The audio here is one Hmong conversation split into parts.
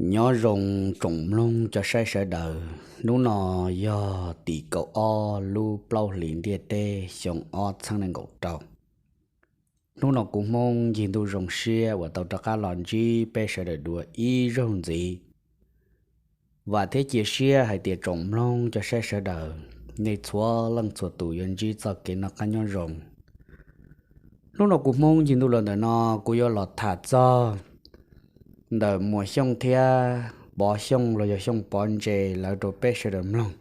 Nyob zoo tsoom mloog cov saib sawv daws, hnub no yog tim kaum ob lub plaub hlis ntiaj teb xyoo ob txhiab nees nkaum rau. Hnub no kuv Hmoob Ncig Ntuj zoo siab uas tau rov qab los ntsib peb sawv daws dua ib zaug ntxiv. Vam thiab cia siab hais tias tsoom mloog cov saib sawv daws, nej txhua leej txhua tus yuav ntsib txoj kev noj qab nyob zoo. Hnub no kuv Hmoob Ncig Ntuj los ntawm no, kuv yuav los tham txog ntawm Muas Xyooj thiab Pov Xyooj los yog Xyooj Pov Ntse lawv rau peb sawv daws mloog.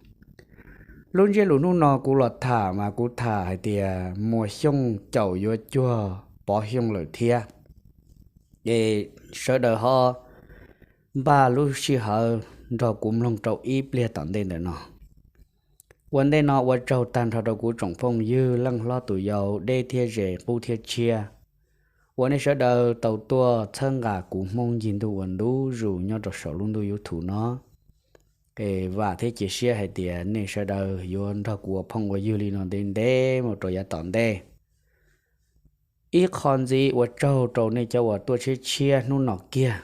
Lub ntsiab lus hnub no kuv los tham mas kuv tham hais tias Muas Xyooj caum yuav cuag Pov Xyooj lawm thiab. Es sawv daws ho npaj lub sij hawm nrog kuv mloog rau ib pliag tom ntej ntawm no. Ua ntej no ua tsaug tag nrho rau kuv tsoom phooj ywg leej hlob tus yau, deb thiab ze, qub thiab tshiab, uas nej sawv daws tau tuaj txhawb nqa kuv Hmoob Ncig Ntuj ua ntu zus nyob rau saum lub ntuj YouTube no. Es vam thiab cia siab hais tias nej sawv daws yuav nrog kuv ua phooj ua ywg li no ntev ntev mus rau yav tom ntej. Ib qho ntxiv ua tsaug rau nej cov uas tuaj tshiab tshiab hnub no kiag.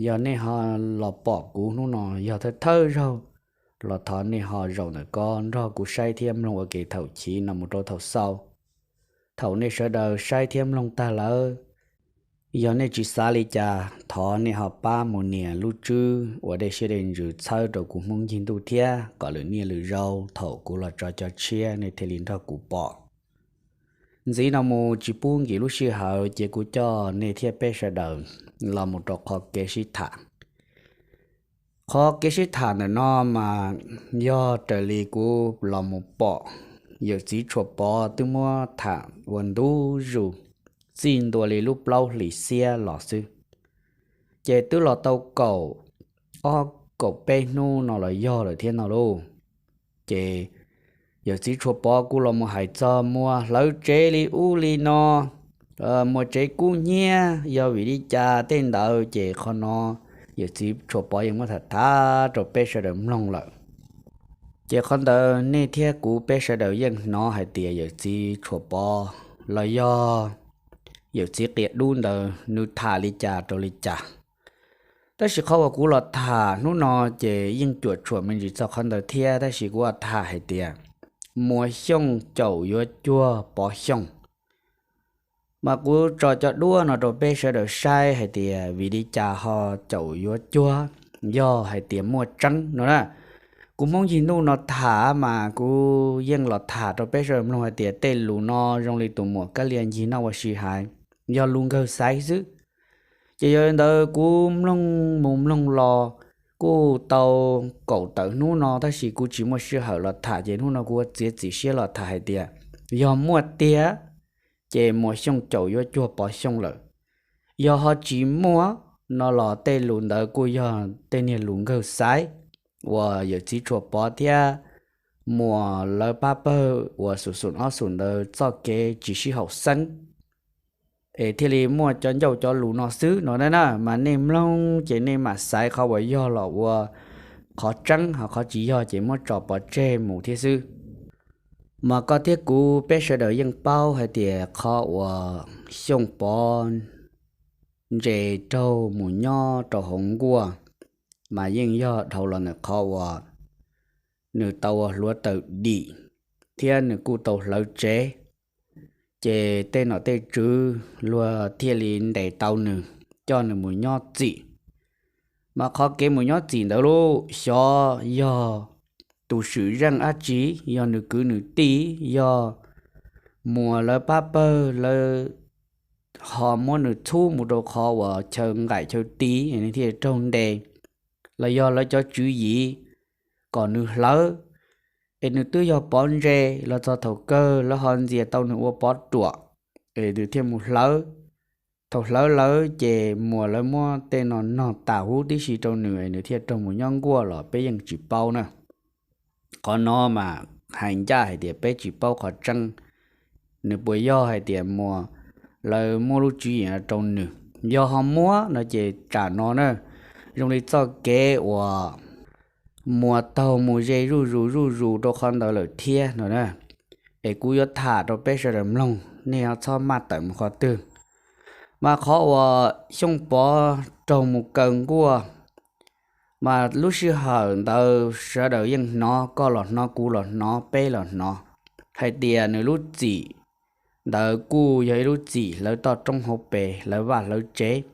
Yog nej ho los pom kuv hnub no yog thawj thawj zaug, los thov nej ho zaum ntawm ko nrog kuv saib thiab mloog ua ke thaum chiv no mus rau thaum xaus. Thaum nej sawv daws saib thiab mloog tag lawm, yog nej tsis xav li cas, thov nej ho pab mus nias lub tswb ua dej siab dej ntsws txhawb rau kuv Hmoob Ncig Ntuj thiab kom lwm niaj lwm zaus thaum kuv los tso cov tshiab nej thiaj li nrog kuv pom. Ntxiv no mus tsis pub nkim lub sij hawm ces kuv coj nej thiab peb sawv daws los mus rau qhov kev sib tham. Qhov kev sib tham ntawm no mas yog raws li kuv los mus pom, yawm txiv Tshuas Pov twb muab tham ua ntu zus txij ntua li lub plaub hlis xiab los xwb, ces twb los tau kaum ob kaum peb hnub no los yog lawm thiab no lauj. Ces yawm txiv Tshuas Pov kuj los mus hais txog muas hlawv tsev li ub li no, muas tsev kub hnyiab yog vim li cas tej ntawd ces qhov no yawm txiv Tshuas Pov yeej muab tham tham rau peb sawv daws mloog lawm. Ces qhov ntawd nej thiab kuv peb sawv daws yeej hnov hais tias yawm txiv Tshuas Pov los yog yawm txiv Qias Dub ntawd nws tham li cas rau li cas. Tab sis qhov uas kuv los tham hnub no ces yeej cuam tshuam me ntsis txog qhov ntawd thiab, tab sis kuv tham hais tias Muas Xyooj caum yuav cuag Pov Xyooj. Mas kuv tso cov duab no rau peb sawv daws saib hais tias vim li cas ho caum yuav cuag, yog hais tias muaj tseeb no na. Kuv Hmoob Ncig Ntuj no tham mas kuv yeej los tham rau peb sawv daws mloog hais tias tej lus no zoo li tus muam Kab Lia ncig noj ua si hais, yog lus nkawg xaiv xwb. Ces yog li ntawd kuv mloog mus mloog los kuj tau kaum tawm hnub no, tab sis kuv tsis muaj sij hawm los tham, ces hnub no kuv ua txiav txim siab los tham hais tias yog muaj tiag ces Muas Xyooj caum yuav cuag Pov Xyooj lawm. Yog ho tsis muaj no los tej lus ntawd kuj yog tej niag lus nkawg xaiv uas yawm txiv Tshuas Pov thiab muas lawv pab pawg uas xum xum ob xum ntawd txoj kev tsis sib haum xeeb es thiaj li muaj cov ncauj cov lus no xwb no na. Mas nej mloog ces nej mam xaiv qhov uas yog los ua qhov tseeb, ho qhov tsis yog ces muab tso pov tseg mus thiab xwb. Mas koj thiab kuv peb sawv daws yeej paub hais tias qhov uas Xyooj Pov Ntse raug mus nyob rau hauv nkuaj mas yeej yog dhau los ntawm qhov uas nws tau ua hluav taws dim thiab nws kuj tau hlawv tsev, ces tej nom tej tswv luag thiaj li ntes tau nws, coj nws mus nyob txim. Mas qhov kev mus nyob txim ntawd lub xyov yog tus swm zeej dab tsi, yog nws kwv nws tij, yog muas lawv pab pawg lawv ho muab nws txhub mus rau qhov uas chaw nqaim chaw ti nws thiaj raug ntes, los yog lawv cov tswv yim kom nws hlawv, es nws twb yog Pov Ntse los txog thaum kawg lawv ho ntxias tau nws ua Pov Ruam, es nws thiaj mus hlawv. Thaum hlawv lawv ces muas lawv muab tej no nog tas huv tib si rau nws es nws thiaj raug mus nyob nkuaj los peb yeej tsis paub na. Qhov no mas hais ncaj hais tias peb tsis paub qhov tseeb, nws puas yog hais tias muas lawv muab lub tswv yim rau nws. Yog ho muab no ces tsam no na, zoo li txoj kev uas muas taug mus ze zuj zus zuj zus rau qhov ntawd lawm thiab no na. Es kuv yuav tham rau peb sawv daws mloog, nej txhob maj tawm mus qhov twg. Mas qhov uas Xyooj Pov raug mus kaw nkuaj Mas lub sij hawm ntawd sawv daws yeej hnov, koj los hnov, kuv los hnov, peb los hnov, hais tias nws lub txim ntawd kuj yog ib lub txim hlawv toj roob hauv pes, hlawv vaj hlawv tsev.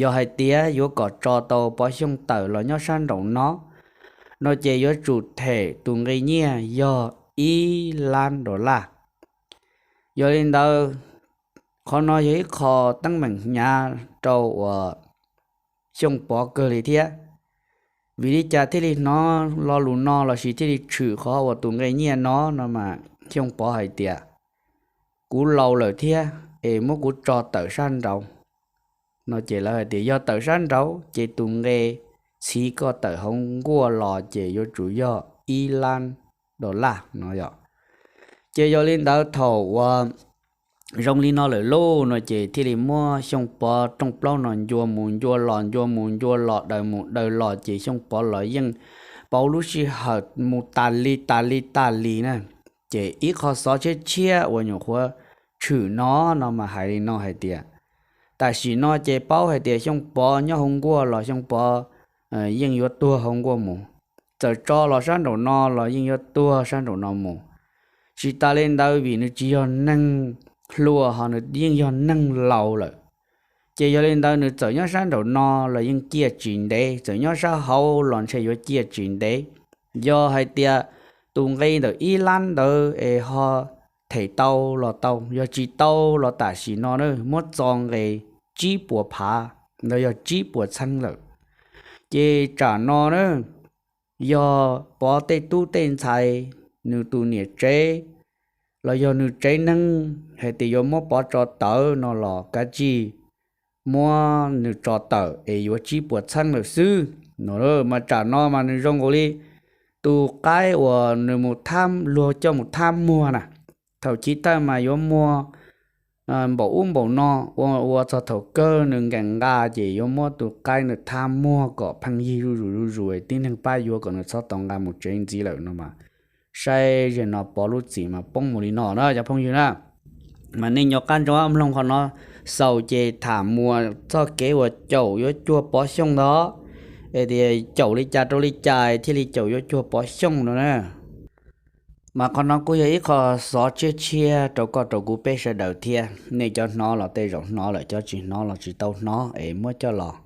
Yog hais tias yuav kom tso tau Pov Xyooj tawm los nyob sab nraum no, no ces yuav tsum them tus nqi nyiaj yog ib lab dollar. Yog li ntawd, qhov no yog ib qho teeb meem hnyav rau uas Xyooj Pov kawg li thiab. Vim li cas thiaj li hnov lo lus no lossis thiaj li tshwm qhov uas tus nqi nyiaj no no mas Xyooj Pov hais tias, kuv laus lawm thiab es muab kuv tso tawm sab nraud. No ces lawv hais tias yog tawm sab nraud ces tus nqi txhiv koj tawm hauv nkuaj los ces yuav tsum yog ib lab dollar no yom. Ces yog li ntawd thaum uas zoo li no lawm lauj no ces thiaj li muab Xyooj Pov rooj plaub no ncua mus ncua los, ncua mus ncua los, daws mus daws los ces Xyooj Pov los yeej pauv lub sij hawm mus tas li tas li tas li na. Ces ib qho xov tshiab tshiab uas nyuam qhuav tshwm no, no mas hais li no hais tias, tam sim no ces paub hais tias Xyooj Pov nyob hauv nkuaj los Xyooj Pov yeej yuav tuag hauv nkuaj mus. Txawm tso los sab nraum no los yeej yuav tuag sab nraum no mus. Tsis tas li ntawd vim nws tsis yog neeg hluas ho nws yeej yog neeg laus lawm. Ces yog li ntawd nws txawm nyob sab nraum no los yeej ciaj tsis ntev, txawm nyob sab hauv los ntshe yuav ciaj tsis ntev. Yog hais tias tus nqi ntawm ib lab ntawd es ho them tau los tau, yog tsis tau los tam sim no na muab txo nqe tsib puas phav, ntawd yog tsib puas txheeb lawm. Ces tsam no na, yog Pov tej tub tej ntxhais, nws tus niam tsev los yog nws tsev neeg hais tias yuav muab Pov tso tawm no los kav tsij muab nws tso tawm es yuav tsib puas txheeb lawm xwb no. Mas tsam no mas nws zoo nkaus li tus qaib uas nws mus thab, luag coj mus thab muag na. Thaum chiv thawj mas yuav muag npaum ub npaum no, ua txog thaum kawg nws nkees nqa ces yuav muab tus qaib ntawd thab muag kom pheej yig zuj zus zuj zus, tib neeg pab yuav kom nws txhob tau nqa mus tsev ntxiv lawm no mas. Saib zaum no Pov lub txim mas poob mus li no na cov phooj ywg na. Mas nej nco qab ntsoov mloog qhov no xaus ces tham mus txoj kev uas caum yuav cuag Pov Xyooj ntawd, es tias caum li cas rau li cas thiaj li caum yuav cuag Pov Xyooj no na. Mas qhov no kuj yog ib qho xov tshiab tshiab rau koj rau kuv peb sawv daws thiab. Nej cov hnov los tej zaum hnov lawm, cov tsis hnov los tsis tau hnov es muab coj los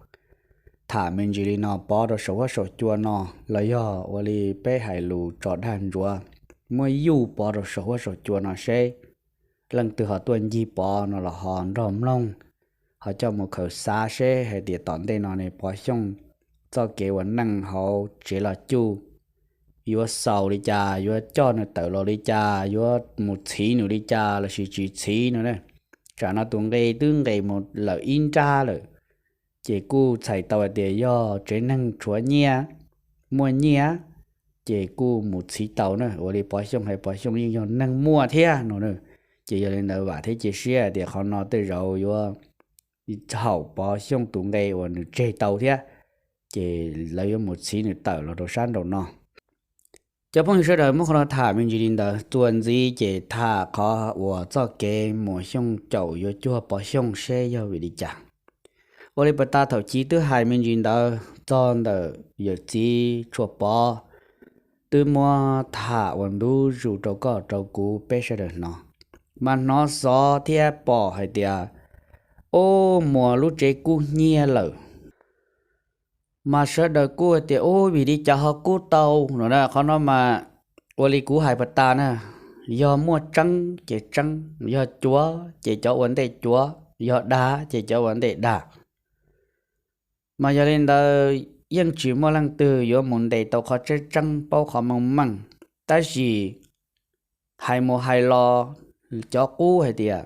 tham me ntsis li no Pov rau saum huab saum cua no, los yog ua li peb hais lus tso dag ntsuav, muab yuj Pov rau saum huab saum cua no seb leej twg ho tuaj ncig Pov no los ho nrog mloog, ho coj mus khaws xav seb hais tias tom ntej no ne Pov Xyooj txoj kev ua neej hauv tsev loj cuj yuav xaus li cas, yuav coj nws tawm los li cas, yuav mus txhiv nws li cas lossis tsis txhiv no na. Tsam no tus nqe twb nqe mus lawm ib nrab lawm, ces kuj txhais tau hais tias yog tsev neeg tshuav nyiaj, muaj nyiaj, ces kuj mus txhiv tau na. Ua li Pov Xyooj hais, Pov Xyooj yeej yog neeg muaj thiab no na. Ces yog li ntawd vam thiab cia siab hais tias qhov no tej zaum yuav haum Pov Xyooj tus nqe uas nws tseg tau thiab, ces lawv yuav mus txhiv nws tawm los rau sab nraum no. Cov phooj ywg sawv daws, muab qhov no tham me ntsis li ntawd, txuas ntxiv ces tham qhov uas txoj kev Muas Xyooj caum yuav cuag Pov Xyooj seb yog vim li cas. Ua li puag ta thaum chiv twb hais me ntsis ntawd txog ntawm yawm txiv Tshuas Pov, twb muab tham ua ntu zus rau koj rau kuv peb sawv daws hnov. Mas hnov xov thiab pom hais tias, ub, Muas lub tsev kub hnyiab lawm. Mas sawv daws kuj tias, ub, vim li cas ho kub tau no na. Qhov no mas ua li kuv hais puag ta na, yog muaj tseeb ces tseeb, yog cuav ces cov ua ntej cuav, yog dag ces cov ua ntej dag. Mas yog li ntawd, yeej tsis muaj leej twg yuav mus ntes tau qhov tseeb tseeb, paub qhov meej meej. Tab sis hais mus hais los, cov qub hais tias,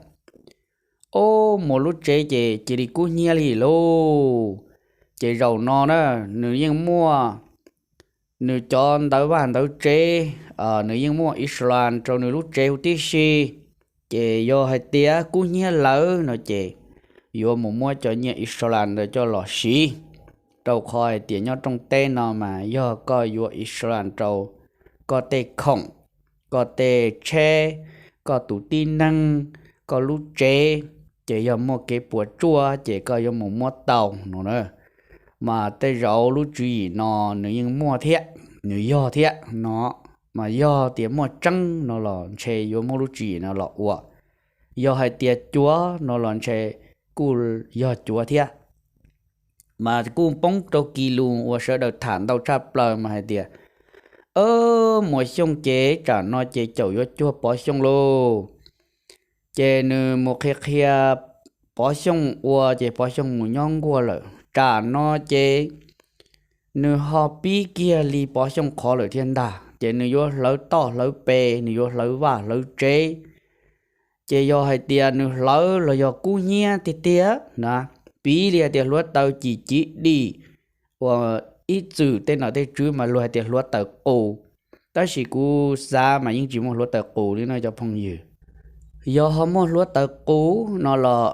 ub, Muas lub tsev ces cia li kub hnyiab li lauj. Ces zaum no na, nws yeej muaj nws cov ntawv vaj ntawv tsev, nws yeej muaj Israel rau nws lub tsev huv tib si. Ces yog hais tias kub hnyiab lawm no ces yuav mus muab cov nyiaj Israel ntawd coj los siv, rau qhov hais tias nyob rooj teb no mas yog koj yuav Israel rau koj tej khoom, koj tej tsheb, koj tus tib neeg, koj lub tsev, ces yog muaj kev puas tsuaj ces koj yuav mus muab tau no na. Mas tej zaum lub tswv yim no nws yeej muaj thiab, nws yog thiab no, mas yog tias muaj tseeb no los ntshe yuav muab lub tswv yim no los ua. Yog hais tias cuav no los ntshe kuj yog cuav thiab. Mas kuj poob rau kis lus uas sawv daws tham ntau tshaj plaws mas hais tias, Muas Xyooj ces tsam no ces caum yuav cuag Pov Xyooj lauj. Ces nws mus qhia qhia Pov Xyooj ua ces Pov Xyooj mus nyob nkuaj lawm. Tsam no ces nws ho pib kiag li Pov Xyooj qhov lawm thiab ntag. Ces nws yuav hlawv toj hlawv pes, nws yuav hlawv vaj hlawv tsev. Ces yog hais tias nws hlawv los yog kub hnyiab tiag tiag na, piv li hais tias hluav taws cim civ dim uas ib txwm tej nom tej tswv mas luag hais tias hluav taws qus, tab sis kuv xav mas yeej tsis muaj hluav taws qus li no cov phooj ywg. Yog ho muaj hluav taws qus no los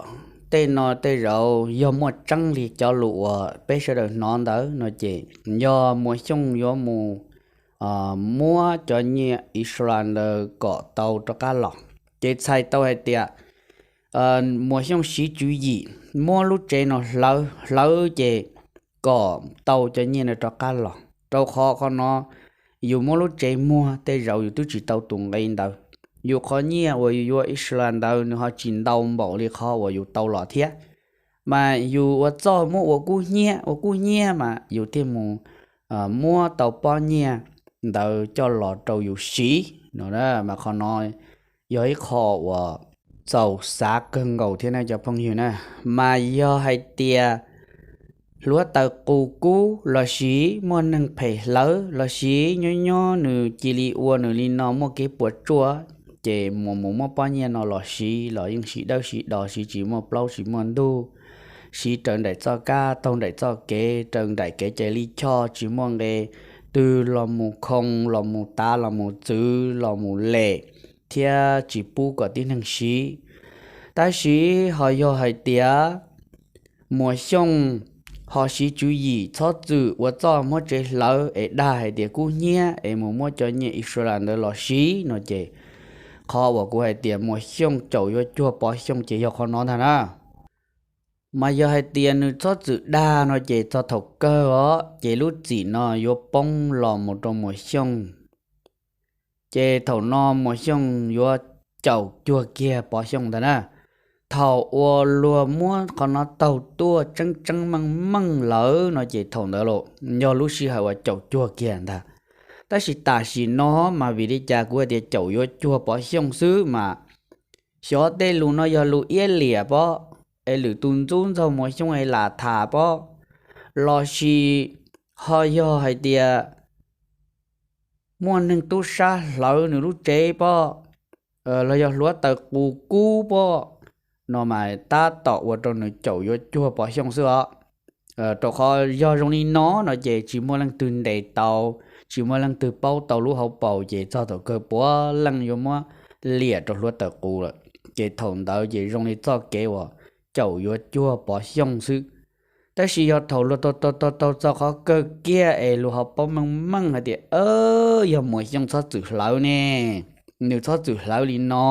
tej no tej zaum yog muaj tseeb li cov lus uas peb sawv daws hnov ntawd no ces yog Muas Xyooj yuav mus muab cov nyiaj Israel ntawd kom tau rov qab los. Ces txhais tau hais tias Muas Xyooj siv tswv yim muab lub tsev no hlawv hlawv ces kom tau cov nyiaj no rov qab los, rau qhov qhov no yus muab lub tsev muag tej zaum yus twb tsis tau tus nqi ntawd. Yus qhov nyiaj uas yus yuav Israel ntawd nws ho tsis ntau npaum li qhov uas yus tau los thiab. Mas yus ua txuj muab ua kub hnyiab ua kub hnyiab mas yus thiaj mus muab tau pob nyiaj ntawd coj los rau yus siv no. Mas qhov no yog ib qho uas txaus xav kawg nkaus thiab na cov phooj ywg na. Mas yog hais tias hluav taws qus kub los sis muaj neeg phem hlawv los sis nyob nyob nws cia li ua nws li no muaj kev puas tsuaj, ces mus mus muab pob nyiaj no los siv los yeej siv dawb siv do, siv tsis muaj plaub tsis muaj ntug, siv raws nraim txoj kab taug nraim txoj kev, raws nraim kev cai lij choj, tsis muaj nqe twg los mus khoo los mus tav los mus txwv los mus lem thiab tsis pub kom tib neeg siv. Tab sis ho yog hais tias Muas Xyooj ho siv tswv yim txhob txwm ua txuj muab tsev hlawv es dag hais tias kub hnyiab es mus muab cov nyiaj Israel ntawd los siv no ces qhov uas kuv hais tias Muas Xyooj caum yuav cuag Pov Xyooj ces yog qhov no ntag na. Mas yog hais tias nws txhob txwm dag no ces txog thaum kawg os ces lub txim no yuav poob los mus rau Muas Xyooj. Ces thaum no Muas Xyooj yuav caum cuag kiag Pov Xyooj ntag na. Thaum uas luag muab qhov no taug tuaj tseeb tseeb meej meej lawm no ces thaum ntawd los yog lub sij hawm uas caum cuag kiag ntag. Tab sis tam sim no mas vim li cas kuv hais tias caum yuav cuag Pov Xyooj xwb mas xyov tej lus no yog lus iab liam pob, es lwm tus ntxub ntxaug Muas Xyooj es lam tham pob, los sis ho yog hais tias muaj neeg tub sab hlawv nws lub tsev pob, los yog hluav taws qus kub pob, no mas tab tom ua rau nws caum yuav cuag Pov Xyooj xwb os. Rau qhov yog zoo li no no ces tsis muaj leej twg ntes tau, tsis muaj leej twg paub tau lub hauv paus ces txog thaum kawg puav leej yuav muab liam rau hluav taws qus lawm. Ces thaum ntawd ces zoo li txoj kev uas caum yuav cuag Pov Xyooj xwb. Tab sis yog thaum luag taug taug taug txog qhov kawg kiag es luag ho paub meej meej hais tias yog Muas Xyooj txhob txwm hlawv ne, nws txhob txwm hlawv li no,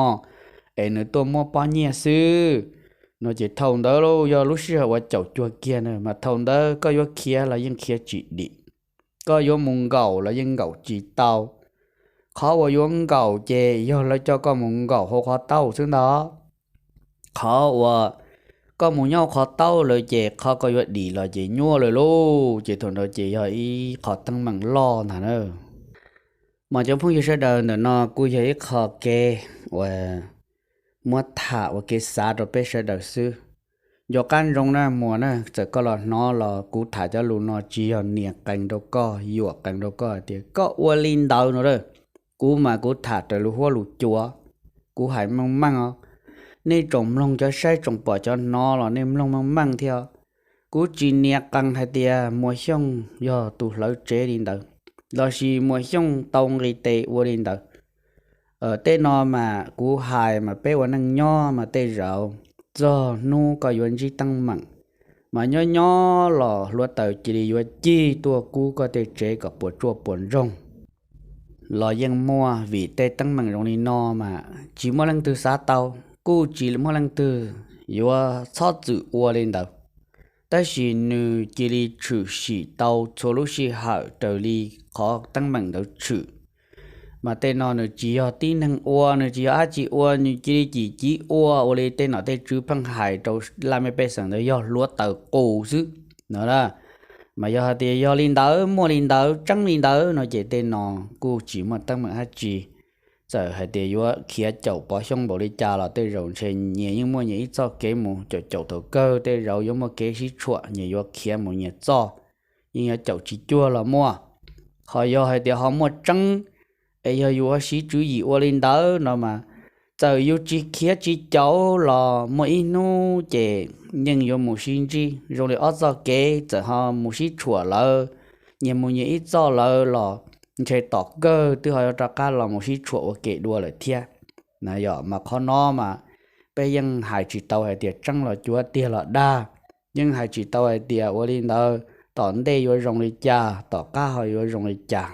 es nws tuaj muab pob nyiaj xwb no ces thaum ntawd los yog lub sij hawm uas caum cuag kiag na mas thaum ntawd koj yuav khiav los yeej khiav tsis dim, koj yuav mus nkaum los yeej nkaum tsis tau. Qhov uas yuav nkaum ces yog lawv coj koj mus nkaum hauv qhov taub xwb ntag. Qhov uas koj mus nyob hauv qhov taub lawm ces qhov koj yuav dim los ces nyuaj lawm lauj. Ces thaum ntawd ces yog ib qho teeb meem loj ntag na. Mas cov phooj ywg sawv daws, ntawm no kuj yog ib qho kev uas muab tham ua kev xav rau peb sawv daws xwb. Nco qab ntsoov na Muas na, txawm koj los hnov los kuv tham cov lus no tsis yog nias qees rau koj, yuam qees rau koj hais tias koj ua li ntawd no a. Kuv mas kuv tham raws lus huab lus cua, kuv hais meej meej os. Nej tsoom mloog cov saib tsoom pom cov hnov los nej mloog meej meej thiab. Kuv tsis nias qees hais tias Muas Xyooj yog tus hlawv tsev li ntawd, los sis Muas Xyooj tau nqis tes ua li ntawd. Tej no mas kuv hais mas peb ua neej nyob mas tej zaum txog hnub koj yuav ntsib teeb meem, mas nyob nyob los hluav taws cia li yuav cig tuaj kub koj tej tsev kom puas tsuaj puas ntsoog los yeej muaj. Vim tej teeb meem zoo li no mas tsis muaj leej twg xav tau, kuj tsis muaj leej twg yuav txhob txwm ua li ntawd. tab sis nws cia li tshwm sim tau txhua lub sij hawm raws li qhov teeb meem ntawd tshwm. Mas tej no nws tsis yog tib neeg ua, nws tsis yog dab tsi ua, nws cia li cim civ ua, ua li tej nom tej tswv pheej hais rau laj mej pej xeem ntawd yog hluav taws qus xwb no. Mas yog hais tias yog li ntawd, muaj li ntawd, tseeb li ntawd no ces tej no kuj tsis muaj teeb meem dab tsi. Txawm hais tias yuav khiav caum Pov Xyooj npaum li cas los tej zaum ntshe nyias yeej muaj nyias ib txoj kev mus caum caum thaum kawg, tej zaum yuav muaj kev sib tshuam, nyias yuav khiav mus nyias txoj, yeej yuav caum tsis cuag los muaj. Ho yog hais tias ho muaj tseeb es yog yus ho siv tswv yim ua li ntawd no mas, txawm yus tsis khiav tsis caum los muaj ib hnub ces yeej yuav mus sib ntsib. Zoo li ob txoj kev txawm ho mus sib tshuam lawm, nyias mus nyias ib txoj lawm los ntshe tom kawg twb ho yuav rov qab los mus sib tshuam ua ke dua lawm thiab. Yog mas qhov no mas peb yeej hais tsis tau hais tias tseeb los cuav, tiag los dag, yeej hais tsis tau hais tias ua li ntawd tom ntej yuav zoo li cas, tom qab ho yuav zoo li cas.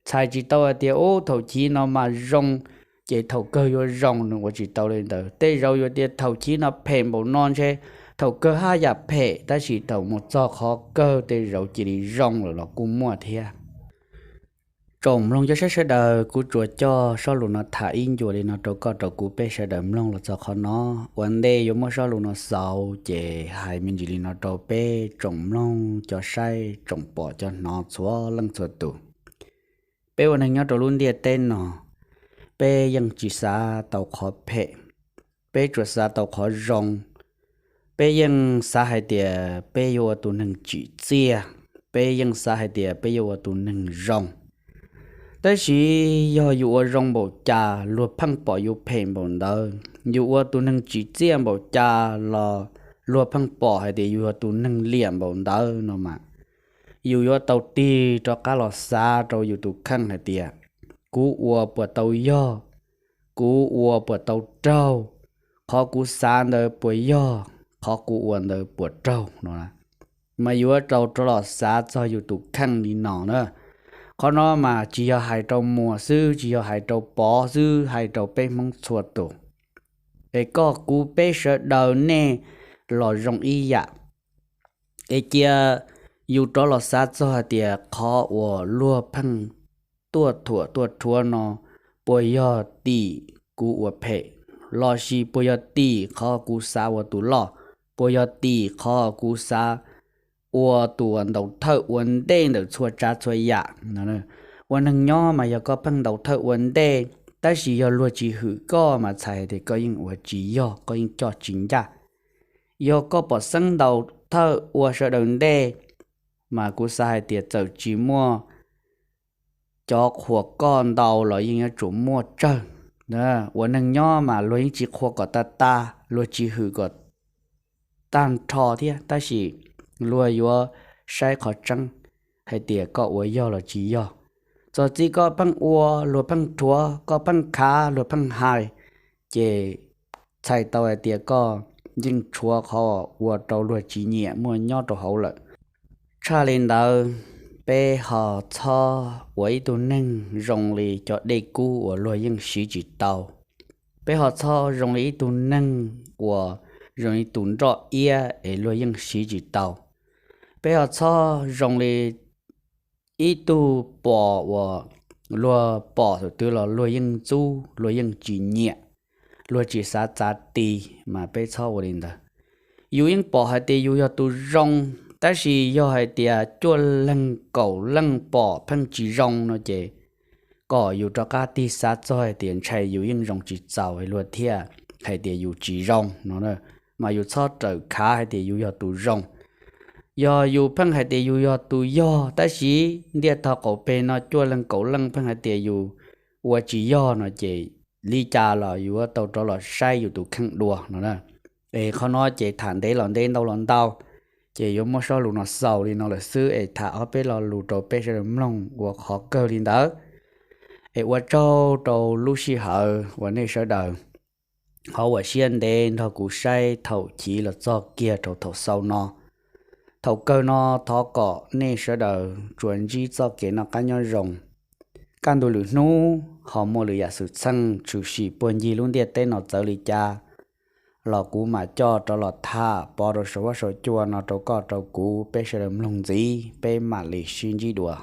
Txhais tsis tau hais tias ub thaum chiv no mas zoo ces thaum kawg yuav zoo, nws ua tsis tau li ntawd. Tej zaum yuav tias thaum chiv no phem npaum no ntshe thaum kawg haj yam phem, tab sis thaum mus txog qhov kawg tej zaum cia li zoo lawm los kuj muaj thiab. Tsoom mloog cov saib sawv daws, kuv tsuas coj sob lus no tham ib ncua li no rau koj rau kuv peb sawv daws mloog los txog qhov no. Ua ntej yuav muab sob lus no xaus ces hais me ntsis li no rau peb tsoom mloog cov saib tsoom pom cov hnov txhua leej txhua tus. Peb ua neeg nyob rau lub ntiaj teb no, peb yeej tsis xav tau qhov phem, peb tsuas xav tau qhov zoo. Peb yeej xav hais tias peb yuav ua tus neeg tsim txiaj, peb yeej xav hais tias peb yuav ua tus neeg zoo. Tab sis yog yus ua zoo npaum cas luag pheej pom yus phem npaum ntawd, yus ua tus neeg tsim txiaj npaum cas los luag pheej pom hais tias yus yog tus neeg liam npaum ntawd no mas, yus yuav tau tig rov qab los xav rau yus tus kheej hais tias, kuv ua puas tau yog, kuv ua puas tau raug, qhov kuv xav ntawd puas yog, qhov kuv ua ntawd puas raug no. Mas yuav tau rov los xav txog yus tus kheej li no na. Qhov no mas tsis yog hais rau Muas xwb, tsis yog hais rau Pov xwb, hais rau peb Hmoob txhua tus. Es koj kuv peb sawv daws nej los zoo ib yam. Es cia yus rov los xav txog hais tias qhov uas luag pheej tuaj thuam tuaj rhuav no puas yog tim kuv ua phem, lossis puas yog tim qhov kuv xav ua tus loj, puas yog tim qhov kuv xav ua tus uas ntaus thawj ua ntej ntawm txhua tsav txhua yam. Ua neeg nyob mas yog koj pheej ntaus thawj ua ntej, tab sis yog luag tsis hwm koj mas txhais hais tias koj yeej ua tsis yog, koj yeej coj tsis ncaj. Yog koj pom xeeb ntaus thawj ua sawv daws ntej, mas kuv xav hais tias txawm tsis muaj cov qhuas koj ntau los yeej yuav tsum muaj tsawg. Ua neeg nyob mas luag yeej tsis qhuas kom tag tag, luag tsis hwm kom tag nrho thiab, tab sis luag yuav saib qhov tseeb hais tias koj ua yog los tsis yog. Txog txij koj pheej ua, luag pheej rhuav, koj pheej khav, luag pheej hais, ces txhais tau hais tias koj yeej tshuav qhov ua rau luag tsis nyiam muaj nyob rau hauv lawm. Tshaj li ntawd, peb ho txhob ua ib tug neeg zoo li cov dej kub uas luag yeej siv tsis tau. Peb ho txhob zoo li ib tug neeg uas zoo li tus nroj iab es luag yeej siv tsis tau. Peb ho txhob zoo li ib tug pos uas luag pom thaum twg los luag yeej ntxub, luag yeej tsis nyiam, luag tsis xav txav ti, mas peb txhob ua li ntawd. Yus yeej pom hais tias yus yog tus zoo, tab sis yog hais tias cuaj leeg kaum leej pom pheej tsis zoo no ces kom yus rov qab tig xav txog hais tias ntshai yus yeej zoo tsis txaus luag thiaj hais tias yus tsis zoo no, mas yus txhob rawm khav hais tias yus yog tus zoo. Yog yus pheej hais tias yus yog tus yog, tab sis ntiaj tog qaum peg no cuaj leeg kaum leej pheej hais tias yus ua tsis yog no ces li cas los yuav tau rov los saib yus tus kheej dua no. Es qhov no ces tham ntev los ntev, ntau los ntau, ces yuav muab sob lus no xaus li no lawm xwb es tham ob peb lo lus rau peb sawv daws mloog ua qhov kawg li ntawd. Es ua tsaug rau lub sij hawm uas nej sawv daws ho ua siab ntev nrog kuv saib thaum chiv los txog kiag rau thaum xaus no. Thaum kawg no thov kom nej sawv daws tsuas ntsib txoj kev noj qab nyob zoo. Kaj ntug lwm hnub ho muaj lwm yam xwm txheej tshwm sim puag ncig lub ntiaj teb no txawv li cas los kuv mam coj rov los tham pov rau saum huab saum cua no rau koj rau kuv, peb sawv daws mloog ntxiv, peb mam li sib ntsib dua.